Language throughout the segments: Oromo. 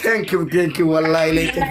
Thank you, thank you. Wallahi leenca.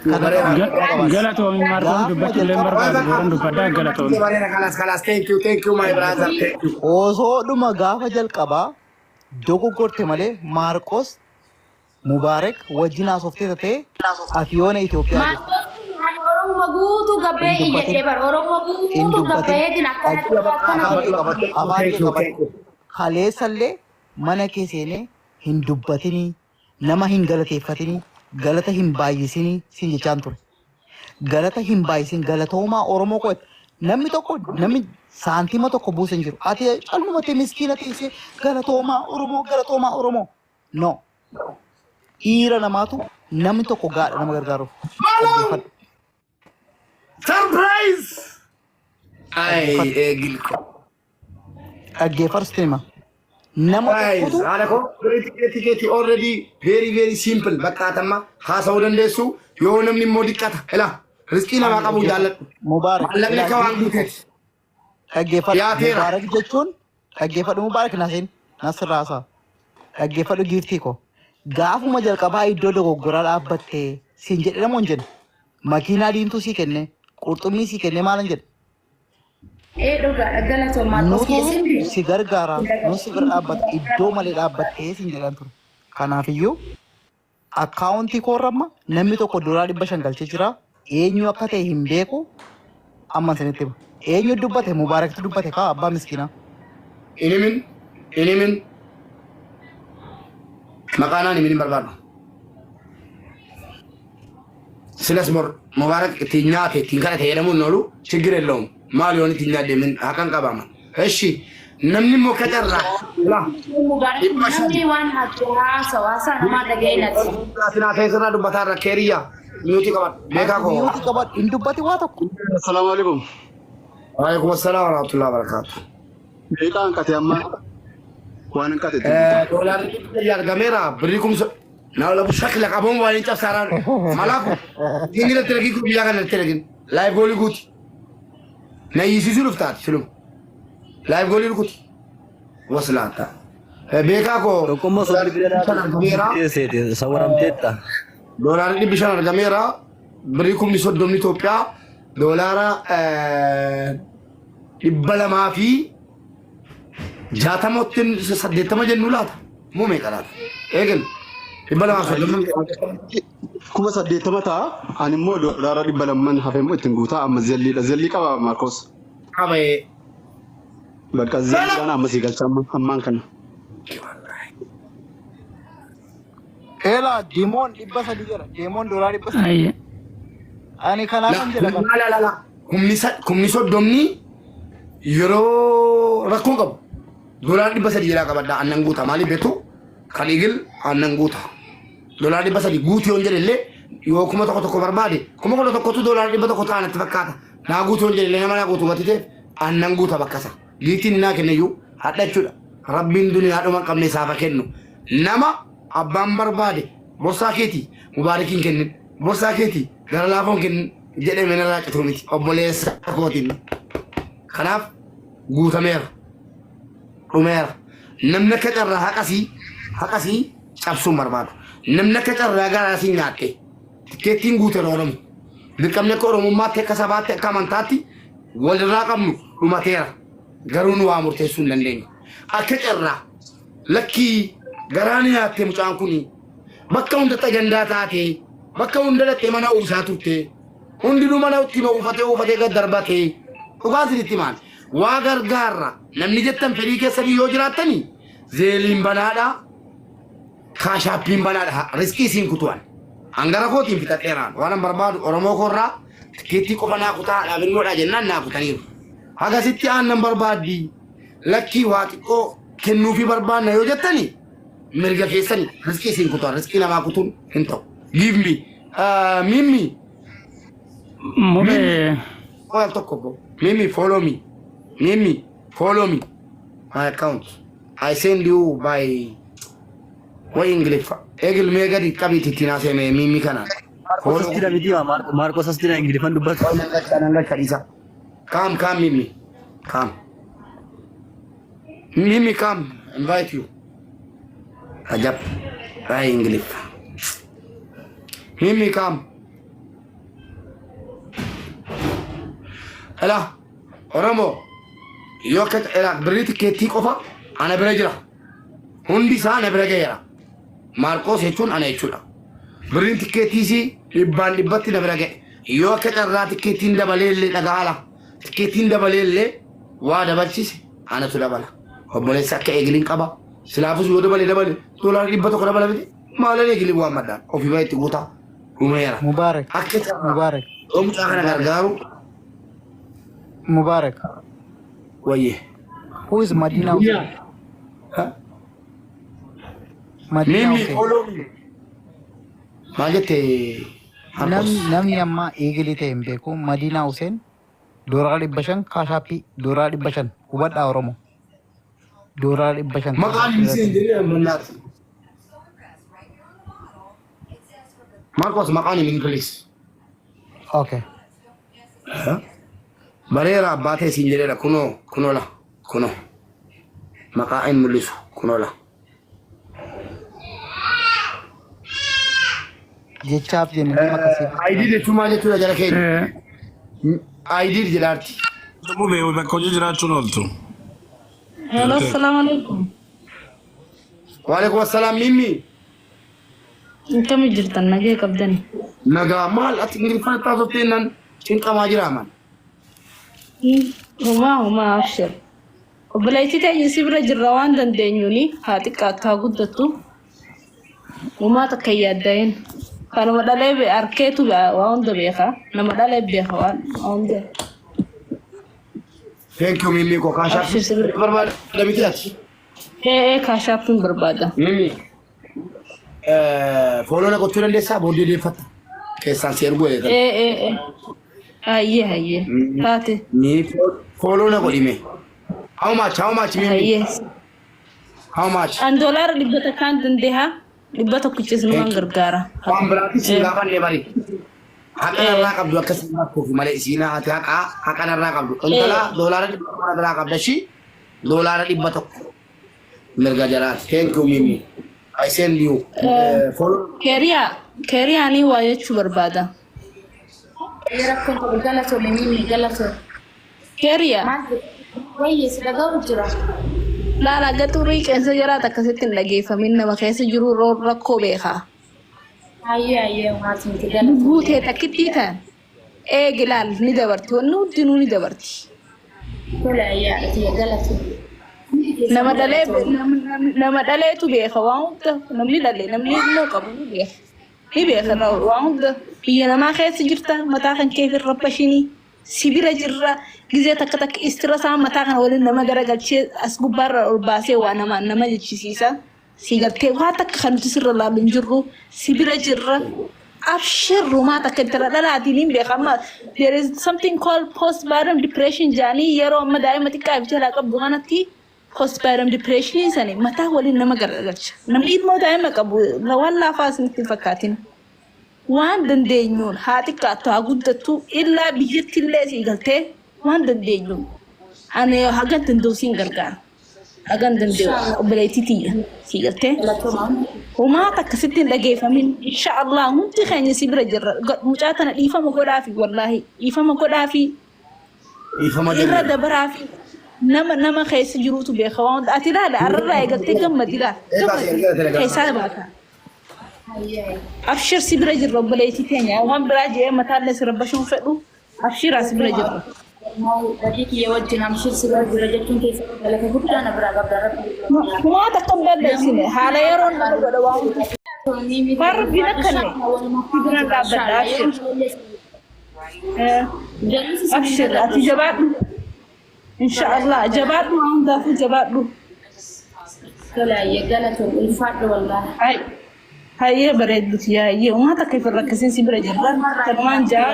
Kana Bareeda. qabaadhu. Galatoomi Maarqos Gaafuma dubbachuu illee hin jalqaba barbaadu booran dubbadhaa galatoomi. Bareeda kalas kalas. Thank you, thank you my brother. Thank you. Osoodhuma gaafa jalqabaa dogoggorte malee Maarqos Mubaarak wajjin haasoftee tatee ati yoona Itoophiyaa jirta. Maarqos kun ani Oromuma guutuu Hin gabbee dubbatin. iyyadhee bara Oromuma Hin guutuu dubbatin. gabbayeetiin akkanatti akkana Afaan kee godhe. qabadhu. Afaan Thank kee you, qabadhu. thank you. Kaleessallee mana kee seenee hin dubbatinii, nama hin galateeffatinii, galata hin baay'isinii siin jechaan ture. Galata hin baay'isin galatoomaa Oromoo koo namni tokko namni saantima tokko buuse hin jiru. Ati callumatti miskiina teessee galatoomaa Oromoo galatoomaa Oromoo. No. Dhiira namaatu namni tokko gaadha nama gargaaruuf. Dhaggeeffadhu. Surprise! Ay, Dhaggeeffadhu. eegilko. Dhaggeeffadhu sitti hima. Nama Guys, tokkotu haala koo tikeetii keetii already very very simple bakka atamma haasa'uu dandeessu yoo namni immoo diqqata ilaa riskii namaa ani qabuun dhaggeeffadhu. jaalladhu. Mubaarak Maallaqni ilaa akka waan giiftii koo guuteeti. dhaggeeffadhu. Dhiyaateera. Mubaarak jechuun dhaggeeffadhu Mubaarak nasiin nasirraa haasa'a. Dhaggeeffadhu giiftii koo. Gaafuma jalqabaa iddoo dogoggoraa dhaabbattee siin jedhe namoo hin jenne. Makiinaa diimtuu sii kenne qurxummii sii kenne maalan jedhe. Ee dhugaadha galatoon Maarqos Nutu keessatti. si gargaara, nu si bira dhaabbata, iddoo malee dhaabbattee siin jedhaan ture. Kanaafiyyuu akkaawuntii koorra amma namni tokko doolaara 500 galchee jira. Eenyu akka ta'e hin beeku. Amma isinitti hima. Eenyu dubbate? Mubaaraktu dubbate kaa abbaa miskiinaa. Inimin inimin maqaa naan himin hin barbaadu. Silas bor Mubarak ittiin nyaate ittiin kadhate jedhamuun hin oolu ችግር የለውም maal yoon ittiin nyaadhe min haqan qabaama. እሺ namni immoo akka carraa laa Mubaarak 500 namni waan haasa'u haasaa namaa dhaga'ee nati. Sinaa keessarraa dubbataa irra keeriyyaa miyuutii qabadhu beekaa Ati koo. miyuutii qabadhu hin dubbati waa tokko. Assalaamu alaikum. Waalaikum assalaam warahmatullahi wabarakatuh. Meeqa hanqate amma? Waan hanqate itti guutaa. Doolaarri 300 argameera birrii kumsa naa labu shakla qabuun waan hin cabsaaraan malaaku inni irratti ergii kun biyyaa kana irratti ergin laayif goolii guuti na hiisisuu dhuftaati silum laayif goolii rukuti waslaata beekaa koo Tokkummaa osoo doolaarri bilbila 500 argameera dhiyeesseeti sawwaramteetta. doolaarri 500 argameera birrii 30,000 Itoophiyaa doolaara 260 80 jennu laata moo meeqa laata eegal 230 80,000 ta'a. Ani immoo doolaara 200 hafe immoo ittiin guutaa amma zelliidha. Zellii qaba Maarkos. qabee Bakka zelliidhaan amma sii galcha amma ammaan kana. Eela Dimoon 300 jedha. Dimoon doolaara 300. Ayyee. Ani kanaafan jedha kan. La la la 30,000 yeroo rakkoo qabu doolaara 300 jalaa qabadha aannan guuta maaliif beektu kan igil aannan guuta doolaara 300 guutu yoon jedhe illee yoo 1001 barbaade 11,000tu doolaara 100 ta'a natti fakkaata naa guutu yoon jedhe illee nama naa guutu batiteef aannan guuta bakka isaa giitiin naa kenneyyuu hadha jechuudha rabbiin duniyaa dhuma hin qabne isaaf haa kennu nama abbaan barbaade borsaa keetii mubaarakiin kennin borsaa keetii gara laafoon kennin jedhee manarraa cituu miti obboleessa kootiin. Kanaaf guutameera. Dhumeera. Namni akka carraa haqasii haqasii cabsuun barbaadu. Namni akka carraa garaasii nyaatte tikkeettiin guuteera Oromo. Dirqamni akka Oromummaatti akka sabaatti akka amantaatti walirraa qabnu dhumateera. Garuu nu waa murteessuu hin dandeenyu. Akka carraa lakkii garaa ni nyaatte mucaan kuni bakka hundatti ajandaa taate bakka hunda dhattee mana uwwisaa turte hundinuu mana itti uwwifatee uwwifatee gad darbate dhugaa isinitti maal waa gargaarra namni jettan fedhii keessanii yoo jiraattanii zeeliin banaadha kaashaappiin banaadha riskii isiin kutuwan hangara kootiin fixadheeraan waan an barbaadu oromoo koorraa tikkeettii qofa naa kutaa dhaabinnoodha jennaan naa kutaniiru hagasitti aannan barbaaddi lakkii waa xiqqoo kennuufii barbaanna yoo jettanii mirga keessani riskii isin kutaa riskii namaa kutuun hin ta'u. Give me Mimi Mimi Mubee qoyal tokko bro Mimi follow me Mimi follow me my account I send you by way Ingiliffa eegil mee gadi qabiitti ittiin haasa'e Mimi kana Maarqos as jira miti Maarqos as jira Ingiliffaan dubbatu. Nan galcha dhiisa. Come come Mimi come Mimi come invite you. Ajab. Ay Ingiliffa. Mimi come. Ela Oromoo yoo akka ela birrii tikkeettii qofa ana bira jira. Hundi isaa ana bira ga'eera. Maarqoos jechuun ana jechuudha. Birriin tikkeettiis dhibbaan dhibbatti na bira ga'e. Yoo akka carraa tikkeettiin dabalee illee dhagaala. Tikkeettiin dabalee illee waa dabalchise anatu dabala. Obboleessa akka eegiliin qaba. Silaafus yoo dabale dabale $100 dabala miti. Maalan eegiliin waan maddaan ofii baa itti guutaa dhumeera. Mubarak. Akka carraa Mubarak. yoo mucaa kana gargaaru Mubarak. wayyee. Who is Madina Hussein? Madina Mimi Hussein. follow me. Maal jette Marcos? Namni amma eegalee ta'e hin beeku. Madina Hussein $500 Cash Appii $500 hubadhaa Oromoo. $500 Maqaan Cash Appii hin irratti. jedhee mannaati. Marcos maqaan hin please. Okay. Bareera abbaa ta'e siin jedheera kunoo kunoo la kunoo maqaa hin mul'isu kunoo la. Jechaaf jenne nama akkasii. ID jechuun maal jechuudha jara keenya? ID jedhaarti. Mubee bakka hojii jiraachuun ooltu. Hello, assalamu alaikum. Waalaikum assalaam Mimmi. Akkami jirtan nagee qabdani? Nagaa maal ati Ingiliffaan taasifte nan cinqamaa jira man. Homaa homaa abshir. Obboleettii teenya si bira jirra waan dandeenyuuni haa xiqqaattu haa guddattu. Homaa takka hin yaaddayin. Kanuma dhalee arkeetu waa hunda beeka. Nama dhalee beeka waan hunda. Thank you Mimmi koo Cash App. Abshir si bira. Barbaada miti ati. Ee Cash Appiin barbaada. Mimmi. Follow na gochuu dandeessaa booddee deeffatta. Keessaan si erguu eegan. Ee ee ee. Hayyee hayyee. Taate. Ni follow na godhime. How much? How much Mimmi? Hayyee. How much? An $100 dandeeha. Dhibba tokkichis numaan gargaara. Waan biraatti si gaafanne bari. Haqa narraa qabdu akka si rakkoofi malee isiin ati haqa haqa narraa qabdu. Intala $100 narraa qabda ishii $100 mirga jalaati. Thank you Mimi. I send you. Follow. Keeriyaa keeriyaanii waa jechuu barbaada. Rakkoon qabu galatoome Mimi galatoome. Keeriyaa Maal jedhu? Wayye si dhaga'u jira. Laala gaxurii qeensa jalaati akkasitti hin dhageeffamin nama keessa jiru rakkoo beekaa. Hayyee hayyee maatiin miti galatoome. Guutee takkittii ta'an eegi laal ni dabarti wanni hundinuu ni dabarti. Tola hayyee haadha galatoome. Nama dhalee nama dhaleetu beeka waan hunda namni dhalee namni ilmoo qabu ni beeka. Ni beeka waan hunda biyya namaa keessa jirta mataa kan kee fi rabbashinii si bira jirra gizee takka takka istira isaa mataa kana waliin nama garagalchee as gubbaarra ol baasee waa nama nama jechisiisa. Si galtee waa takka kan nuti sirra laallu hin jirru si bira jirra. Abshirrumaa takka intala dhalaatiin hin beeka amma there is something called postpartum depression jedhanii yeroo amma daa'ima xiqqaa if jalaa qabdu kanatti postpartum depression sani mataa waliin nama garagalcha. Namni ilmoo daa'ima qabu waan laafaa isinitti hin fakkaatin. Waan dandeenyuun haa xiqqaattu haa guddattu illaa biyyatti illee sii galtee waan dandeenyuun ani hagan danda'u siin gargaara. Hagan danda'u obboleettii tiyya sii galtee. Homaa takka sitti hin dhageeffamin insha Allah hundi keenya si bira jirra. Mucaa tana dhiifama godhaafi wallaahi dhiifama godhaafi Dhiifama irra jenna. dabaraafi nama nama keessa jiruutu beeka waan hunda. Ati ilaala arrarraa eegaltee gammadi ilaala. Eegaa si ergara telegiraama. Keessaa baata. Hayyee hayyee. Abshir si bira jirra obboleettii teenya waan biraa jedhee mataallee si rabbashuun fedhu abshiraa si bira jirra. Badii kiyya wajjin amshir si bira jira jechuun keessatti galata guddaa na biraa qabda rabbi. Homaa takka hin balleessine haala yeroon nama godha waan hunda. Waan rabbiin akkanne si biraan dhaabbadha abshir. Abshir ati jabaadhu. Insha Allah jabaadhu waan hundaafuu jabaadhu. Tola hayyee galatoome ulfaadhu wallaahi. Hay hayyee bareedduti yaa hayyee uumaa takka if hin rakkisiin si bira jirra. Kanumaan jaa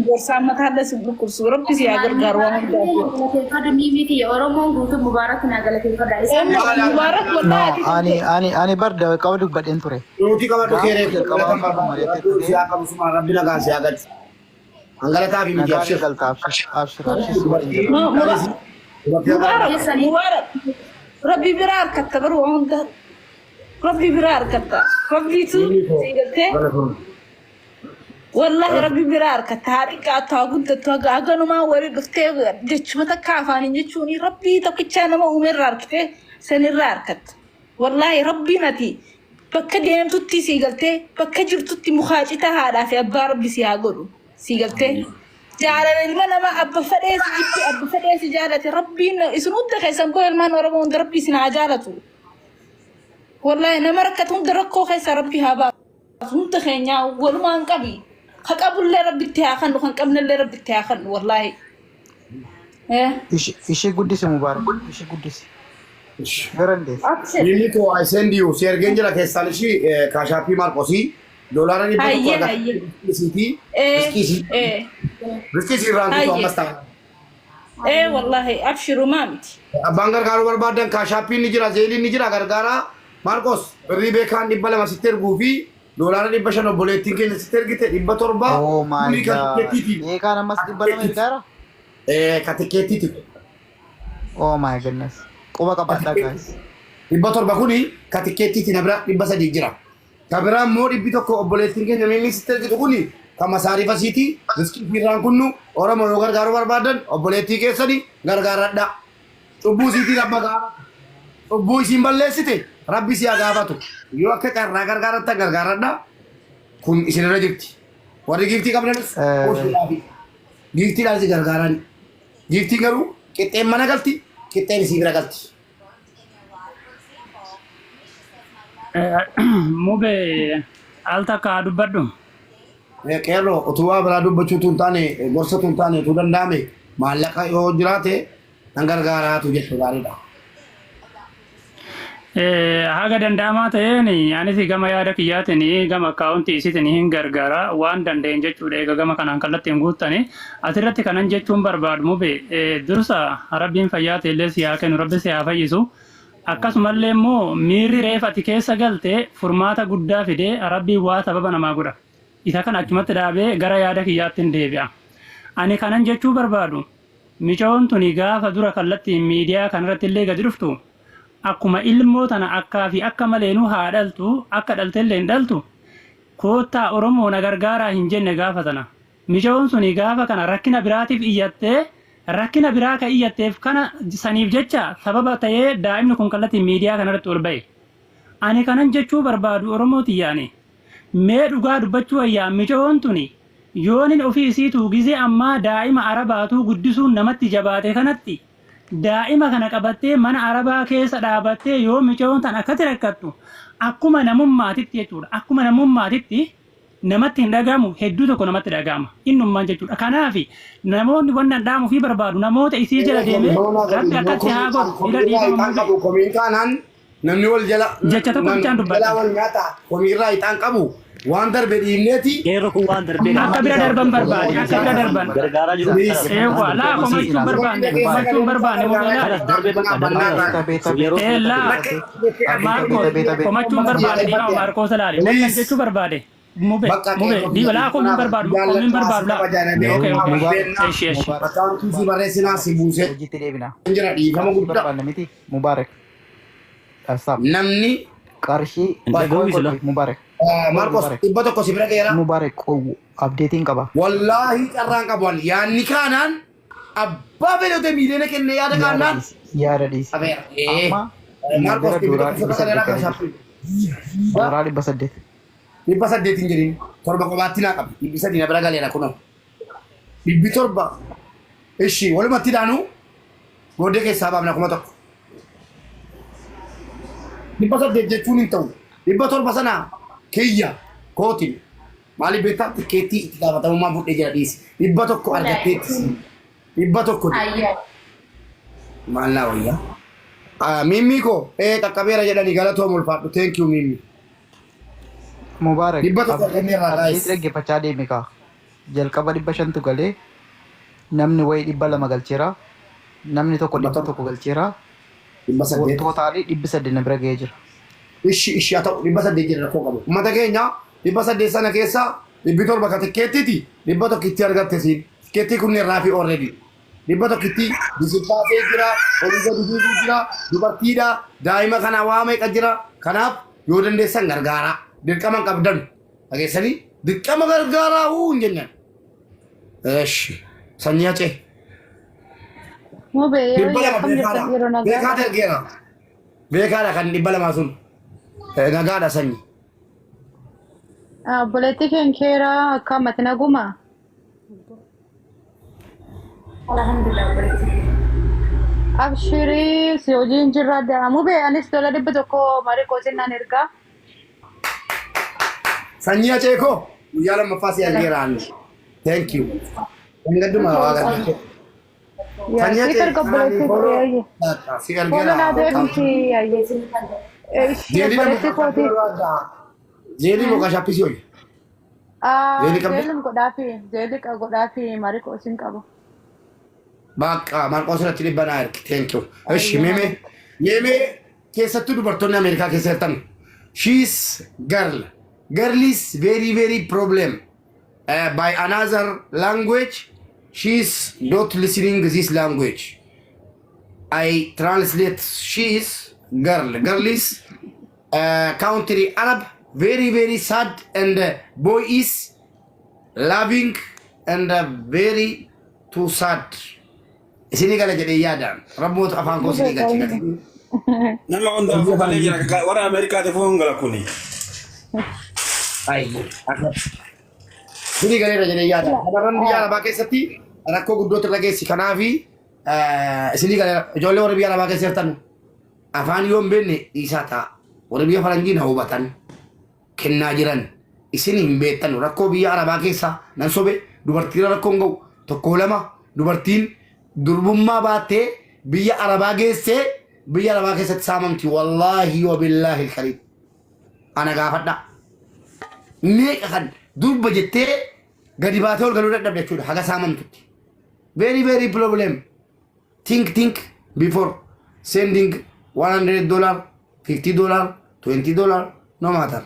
gorsaa mataallee si dhukkubsu rabbi si haa gargaaru waan hundaafuu. Galateeffadhu ni miti Oromoon guutuu Mubaarak naa galateeffadha. Isaan Mubaarak No, wallaahi ati ani ani ani bar qaba dubbadheen ture. Nuti qabadhu Gaafa keeree jalqabaa galatan barbaada. mari'attee Rabbi turte si haa qabu suma rabbi nagaan si haa galchu. Hangalataa fi miti nagaan abshir. galta abshir abshir abshir si waliin jirra. Dubartii Mubaarak Mubaarak rabbi biraa harkatta baruu waan hunda rabbi biraa harkatta rabbiitu si galtee Wallaahi rabbi biraa harkatta haa xiqqaattu haa guddattu haga haganumaa walii dhuftee jechuma takka afaaniin jechuun rabbii tokkichaa nama uume irraa harkitee sanirraa harkatta. Wallaahi rabbiin ati bakka deemtutti sii galtee bakka jirtutti mukaa citaa haadhaa fi abbaa rabbi si haa godhu sii galtee. Jaalala ilma namaa abba fedhee si jibbe abba fedhee si jaalate rabbiin isin hunda keessan koo ilmaan Oromoo hunda rabbi isin haa jaalatu. Wallaahi nama rakkatu hunda rakkoo keessa rabbi haa baasu hunda keenyaa walumaan qabi. Ka qabullee rabbitti haa kennu kan qabnellee rabbitti haa kennu wallaahi. Eh. Ishee guddisi Mubaarak. Ishee guddisi. Gara dandeessa. Abshir. Mimi koo I send you si ergeen jira keessaan ishii Cash Appii Maarqosii $100 Hayyee hayyee. argatte isiitii Eh riskii isii eh. riskii isii irraan kutu Hayyee. ammas ta'a. Eh wallaahi abshiru maa miti. Abbaan gargaaruu barbaadan Cash Appiin ni jira Zelleiin ni jira gargaaraa Maarqos birrii beekaan 200 sitti erguu fi $500 obboleettiin keenya sitti ergite 700 Oh my kuni kan God. tikkeettiiti. Beekaan ammas 200 ergaara? Eh, ka tikkeettiiti. Oh my goodness. Quba qabadhaa guys. 700 kuni ka tikkeettiiti na bira 300 jira. Ka biraa immoo 100 obboleettiin keenya miimii sitti ergitu kuni ka masaarifa siiti riskii irraan kunnu Oromoo yoo gargaaruu barbaadan obboleettii keessani gargaaradha. Cubbuu isiitii rabba gaafatu. Cubbuu isiin balleessite rabbi si haa gaafatu. Yoo akka carraa gargaarattan gargaaradha. Kun isinirra jirti. Warri giiftii qabdanis oolchuudhaafi. Giiftiidhaan si gargaaran. Giiftiin garuu qixxeen mana galti, qixxeen isii bira galti. Mube al takka haa dubbadhu. Qeerroo utuu waa biraa dubbachuu tun taane gorsa tun taane utuu danda'ame maallaqa yoo jiraate nan gargaaraatu jette gaariidha. Haga danda'amaa ta'een anis gama yaada kiyyaatiin gama akkaawuntii isiitiin hin gargaara waan danda'een jechuudha. Egaa gama kanaan kallattiin guuttani. Asirratti kanan jechuun barbaadu mube dursa rabbiin fayyaa ta'e illee si haa kennu rabbi si haa fayyisu. Akkasumallee immoo miirri reef ati keessa galte furmaata guddaa fidee rabbiin waa sababa namaa godha. Isa kana achumatti dhaabee gara yaada kiyyaatti hin deebi'a. Ani kanan jechuu barbaadu micoon tuni gaafa dura kallattiin miidiyaa kanarratti illee gadi dhuftu akkuma ilmoo tana akkaa fi akka maleenuu haa dhaltu akka dhaltellee hin dhaltu koottaa Oromoo na gargaaraa hin jenne gaafa sana. Micoon suni gaafa kana rakkina biraatiif iyyattee rakkina biraa ka iyyatteef kana saniif jecha sababa ta'ee daa'imni kun kallattiin miidiyaa kanarratti ol ba'e. Ani kanan jechuu barbaadu Oromoo tiyyaani. Mee dhugaa dubbachuu wayyaa micoon tuni yoonin ofii isiituu gizee ammaa daa'ima arabaatuu guddisuun namatti jabaate kanatti daa'ima kana qabattee mana arabaa keessa dhaabattee yoo micoon tan akkatti rakkattu akkuma namummaatitti jechuudha. Akkuma namummaatitti namatti hin dhagahamu hedduu tokko namatti dhagahama. Innummaan jechuudha. Kanaaf namoonni wannan dhaamuu fi barbaadu namoota isii jala deemee rabbi akkatti haa godhu ila Komiirraa dhiifama ixaan mube. qabu komiin taanaan namni wal jala Jecha tokko bichaan jalaa dubbadha. wal nyaata komiirraa ixaan qabu waan darbe dhiifneeti. Qeerroo kun waan darbee Akka bira darban barbaade akka bira darban. gargaaraa jiru. Eewwa laa komachuun barbaanne komachuun barbaanne mube laali. Darbee bakka darbee yeroo Ee laa Maarkoos komachuun barbaade dhiifama Maarkoos laali. Wannan jechuu barbaade. Mube mube dhiiba laa komiin barbaadu komiin barbaadu laa. Okay okay. Eshi eshi. Akkaawuntii si barreessinaa si buusee Hojiitti deebina. jira dhiifama guddaa. Barbaanne miti Mubaarak. Stop. Namni Qarshii Dhaga'uu isla. Mubaarak. Maarkos 100 si bira geera. Mubaarak updateiin qaba. Wallaahi carraan qabu ani yaadni kaanaan abbaa fedhate miiliyoona kennee yaada kaanaan Yaada dhiisi. qabeera. Amma Maarkos bira dhibbi doolaara tokko dhibba si bira saddeet geera galeera. $800. 800 hin jedhin 7 qobaatti naa qabi 300 na bira galeera kunoo 700 ishi walumatti daanuu booddee keessaa baafna 1000. 800 jechuun hin ta'u 700 sana kiyya kootiin maaliif beektaa tikkeettii itti gaafatamummaa fudhee jira dhiisi 100 argatteetti 100 Ayyaa. maal naa wayyaa. Mimmi koo qaqqabeera jedhanii galatoom ulfaadhu thank you Mimmi. Mubaarak. 100 arganneerraa Update guys. dhaggeeffachaa deemi kaa. Jalqaba 500tu galee namni wayii 200 galcheera. Namni tokko 100 galcheera. 800. Totalii 800 na bira ga'ee jira. Ishi ishi haa ta'u 800 jira rakkoo qabu. Uummata keenya 800 sana keessa 700 ka tikkeettiiti 100 itti argatte siin tikkeettii kunneen raafii already. 100tti disippaasee jira olii gadi fiiguu jira dubartiidha daa'ima kana waa meeqa jira kanaaf yoo dandeessan gargaaraa dirqama hin qabdan dhageessanii Dirqama gargaaraa huu hin jennaan. Eshi sanyii hacee. Mube yeroo 200 akkam jirtan beekaadha. yeroo nagaa. Beekaatu ergeera. Beekaadha kan 200 sun. Nagaadha sanyi. Obboleettii keen keeraa akka ammatti naguma. Alhamdulillah obboleettii. Abshirii si hojiin jirra adda. Mube anis dola 100 marii kootiin naan ergaa. Sanyii hacee koo guyyaa lammaffaa si argeera ani. Thank you. Gadduma waa gargaarte. Sanyii Yaa siif hacee erga obboleettii koo. si Fooloo argeera. naa deebisi ayyee. Ishii Jeelii obboleettii kootii. Jeelii moo kashappisi hoyi. Jeelii qabda? Jeelin godhaafi jeelii godhaafi marii kootiin qaba. Bakka Marqoos irratti dhibba naa ergi. Thank you. Ishi meemee meemee keessattuu dubartoonni Ameerikaa keessa jirtan. She is girl. Girl is very very problem. By another language she is not listening this language. I translate she is girl. Girl is country Arab very very sad and boy is loving and very too sad. Isinii gala jedhee yaadaan. Rabboota afaan koo isinii galche gala. Nama hundaafuu galee jira. Warra Ameerikaatiif hin gala kuni. Ay, akkas. Isinii galeera jedhee yaadaan. Shamarran biyya Arabaa keessatti rakkoo guddootu irra geessi. Kanaafi isinii galeera. Ijoollee warri biyya Arabaa keessa jirtan afaan yoo hin beekne dhiisaa ta'a. Warri biyya faranjii na hubatan kennaa jiran isin hin beektan rakkoo biyya Arabaa keessa nan sobe dubartiirra rakkoon ga'u tokko lama dubartiin durbummaa baattee biyya Arabaa geessee biyya Arabaa keessatti saamamti wallaahi wa billaahi alkariim ana gaafadha meeqa kan durba jettee gadi baatee ol galuu dadhabde jechuudha haga saamamtutti very very problem. Think think before sending $100, $50, $20, no matter.